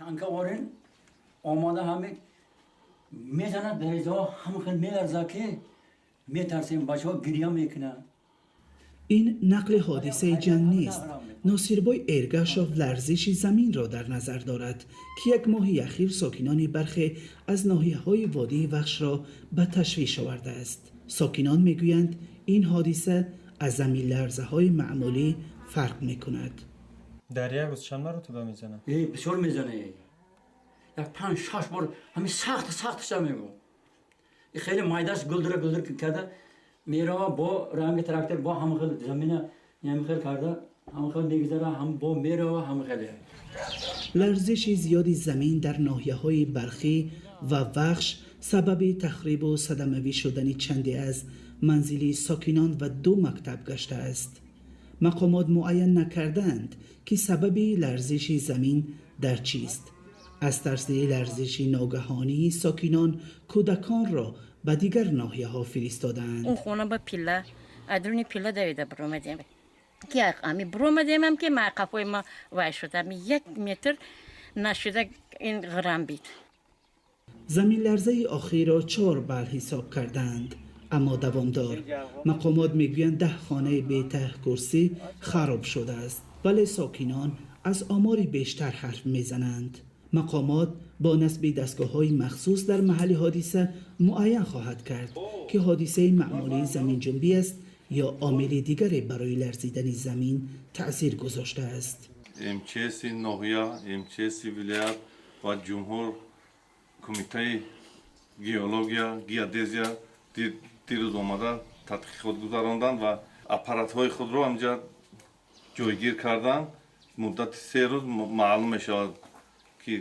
Танка ворин омада ҳами мезанад, дарезаҳо ҳама хел меларза, ки метарсем, бачаҳо гирья мекунанд. Ин нақли ҳодисаи ҷанг нест. Носирбой Эргашов ларзиши заминро дар назар дорад, ки як моҳи ахир сокинони бархе аз ноҳияҳои водии Вахшро ба ташвиш овардааст. Сокинон мегӯянд, ин ҳодиса аз заминларзаҳои маъмулӣ фарқ мекунад. Дар як рӯз чанд маротиба мезанад? Э, бисёр мезане, як панҷ шаш бор, ҳамин сахт сахтша мегӯ. Хеле майдаш гулдура гулдур карда мерава, бо ранги трактор, бо ҳама хел замина ҳама хел карда, ҳама хел мегузара, ҳам бо мерава, ҳама хеле. Ларзиши зиёди замин дар ноҳияҳои Бархӣ ва Вахш сабаби тахрибу садамавӣ шудани чанде аз манзили сокинон ва ду мактаб гаштааст. Мақомот муайян накардаанд, ки сабаби ларзиши замин дар чист. Аз тарси ларзиши ногаҳонии сокинон кӯдаконро ба дигар ноҳияҳо фиристодаанд. Он хона ба пилла, адруни пилла давида биромадем, ки ами биромадемам, ки ма қафои ма вай шуд, ами 1 метр нашуда ин ғирам бид. Заминларзаи охирро 4 балл ҳисоб кардаанд, аммо давомдор. Мақомот мегӯянд, 10 хонаи бетаҳкурсӣ хароб шудааст, вале сокинон аз омори бештар ҳарф мезананд. Мақомот бо насби дастгоҳҳои махсус дар маҳалли ҳодиса муайян хоҳад кард, ки ҳодисаи маъмулии заминҷунбӣ аст ё омили дигаре барои ларзидани замин таъсир гузоштааст. МЧСи ноҳия, МЧСи вилоят ва ҷумҳур, кумитаи геология, геодезия дирӯз омада тадқиқот гузаронданд ва аппаратҳои худро ҳамҷа ҷойгир карданд. Муддати 3 рӯз маълум мешавад, ки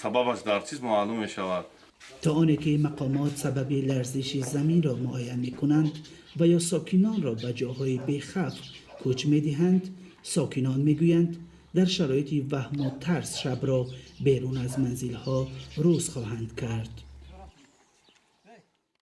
сабабаш дар чиз маълум мешавад. То оне ки мақомот сабаби ларзиши заминро муайян мекунанд ва ё сокинонро ба ҷоҳои бехавф кӯч медиҳанд, сокинон мегӯянд, дар шароити ваҳму тарс шабро берун аз манзилҳо рӯз хоҳанд кард.